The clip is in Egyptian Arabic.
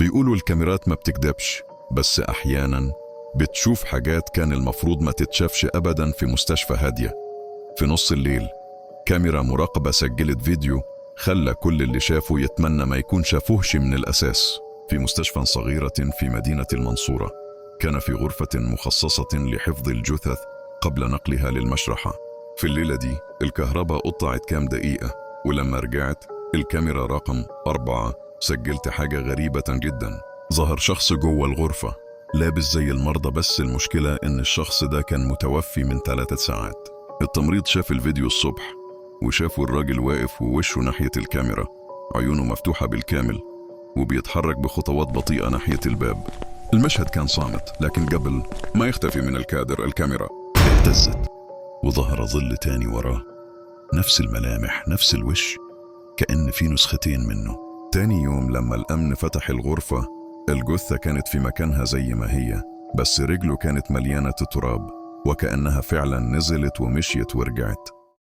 بيقولوا الكاميرات ما بتكدبش، بس أحيانا بتشوف حاجات كان المفروض ما تتشافش أبدا. في مستشفى هادية في نص الليل، كاميرا مراقبة سجلت فيديو خلى كل اللي شافه يتمنى ما يكون شافوهش من الأساس. في مستشفى صغيرة في مدينة المنصورة، كان في غرفة مخصصة لحفظ الجثث قبل نقلها للمشرحة. في الليلة دي الكهرباء قطعت كام دقيقة، ولما رجعت الكاميرا رقم 4 سجلت حاجة غريبة جدا. ظهر شخص جوه الغرفة لابس زي المرضى، بس المشكلة إن الشخص ده كان متوفي من 3 ساعات. التمريض شاف الفيديو الصبح وشافوا الراجل واقف ووشه ناحية الكاميرا، عيونه مفتوحة بالكامل وبيتحرك بخطوات بطيئة ناحية الباب. المشهد كان صامت، لكن قبل ما يختفي من الكادر الكاميرا اهتزت وظهر ظل تاني وراه، نفس الملامح، نفس الوش، كأن في نسختين منه. تاني يوم لما الأمن فتح الغرفة، الجثة كانت في مكانها زي ما هي، بس رجله كانت مليانة تراب، وكأنها فعلا نزلت ومشيت ورجعت.